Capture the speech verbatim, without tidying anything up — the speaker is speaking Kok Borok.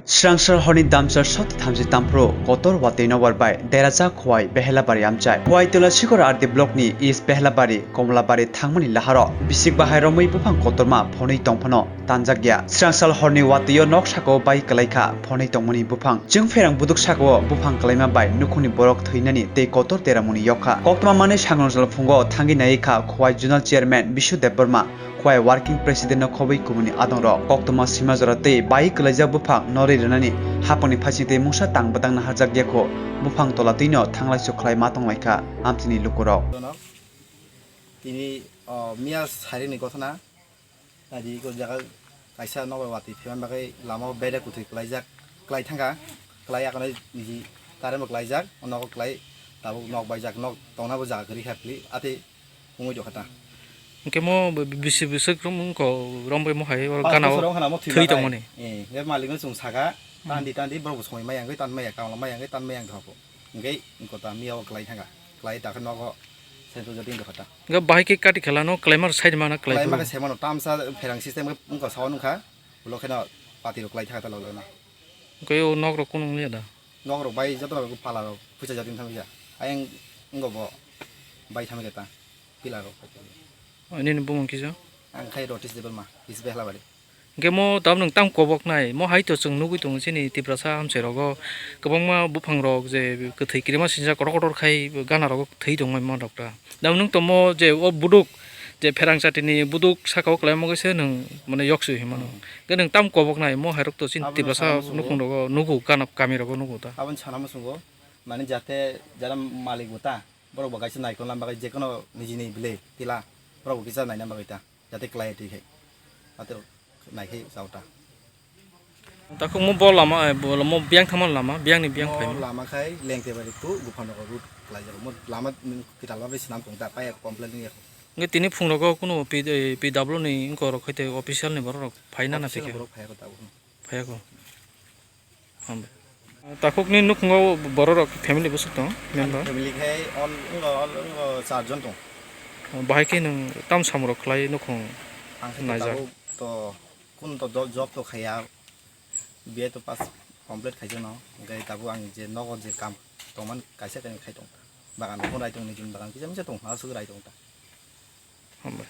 Srangsar horni damsar sot thamsi tamphru kotor watwi nobar bai derajak Khowai Behelabari amchai. Khowai Tulasikor R D block ni East Behelabari, Komlabari thangmani laharo bisik bahai romwi buphang kotorma phonwi tongphano tanjakya. Srangsal horni watwio nok sakao bai kwlaikha phonwi tongmani buphang. Chwng pherang buduk sakao buphang kwlaima bai nukhungni borok thwinani tei kotor deramuni yokha. Koktwma manwi sangrong jora phungo thangwi naiwi kha Khowai Zonal Chairman Bishu Debbarma. Khowai working president no khobwi kubuni adongrok koktwma sima jora tei bai kwlaijak buphang norwi rwnani hapangni phaising tei mungsa tang bwtang naharjak yakho buphang tola twino thanglai sukhlai ma tonglaikha amchini lukurok. Tini, o, miya sarini gotona, adi ko jaga kaisa nogo watwi phaima bagwi lama o beda kwthwi kwlaijak, kwlai thangkha, kwlai akonwi niji tarembo kwlaijak, o nogo kwlai tabuk nok baijak, nok tongnabo jaga kwrwi kha phili, atwi wngwi tongkha ta. Hwnkhe mo b-, b-, bisi bwswk rom wngkha, rombai mo hai oro gana o thwi tongmani. Eh, be malikno chwng saka, tandi tandi borok bo somoi maya wngwi tan maya, kamla maya wngwi tan maya wngkha kho. Hwnkhe wngkha ta miya o kwlai thangkha, kwlai ta khe nogo central jati wngkha ta. Hwnkhe bahai khe kati khala no kwlaima side mana kwlai. Kwlaima khe semano tamsa pherang system wngkha sao nungkha, ulo kheno pati rok kwlai thangkha ta logno. Hwnkhe o nok rok kunu wngya da? Nok rok bai joto rok pala rok puisa jati wngkha ya. Ayang wngkha bo bai thangkha ta. Pila rok. Nini bumung kisa? Ang khai Rotis Debbarma, East Behlabari. Hwnkhe mo tabuk nwng tamo kobok nai, mo hai to chwng nugwi tongo chini Tiprasa hamsai rogo kwbangma buphang rok je kwthwi kirima sinjak kotor kotor khai gana rogo thwi tongmani man rok ta. Tabuk nwng to mo je o buduk je pherang chati ni buduk saka o kwlai mogwi se nwng mane yok swi hinmano. Hmm. Hwnkhe nwng tamo kobok nai, mo hai rok to chini Tiprasa nukhung rogo nugo gana kami rogo nugo ta. Aboni sana muchungo mane jate jara malik bo ta. Borok bo kaisa naikol na bagwi je kono nijini bile tila borok bo kisa naina bagwi ta jate kwlai twi khai ate naikhai chao ta. Takhuk mo bo lama, eh, bo mo biyang thangma lama, biyang ni biyang phaima. Lama khai Lengtebari to Gophalnagar road kwlai jago. Mo lama kwtal bagwi swnam tong ta, paya complain wngya kho. Hwnkhe tini phung rogo kuno P-, eh, P W ni wngkha rok khai tei official ni borok rok phaina na phikhe? Official borok phaiya kho tabuk. Phaiya kho. Hambai. Takhukni nukhungo bororok family bwswk tongo, member? Family khai all, wngkha all, wngkha charjon tongo. Bahai khe nwng tam samrok khlai nukhung naijak? Ang khe tabuk to kun to do-, job to khaiya, B A to pass complete khaijano, hwnkhe tabuk ang je nogo je kam tongmani kaisa kainwi khai tong, bagan phone rai tong, nijini bagan kisa misa tong, aswk rai tong ta. Hambai.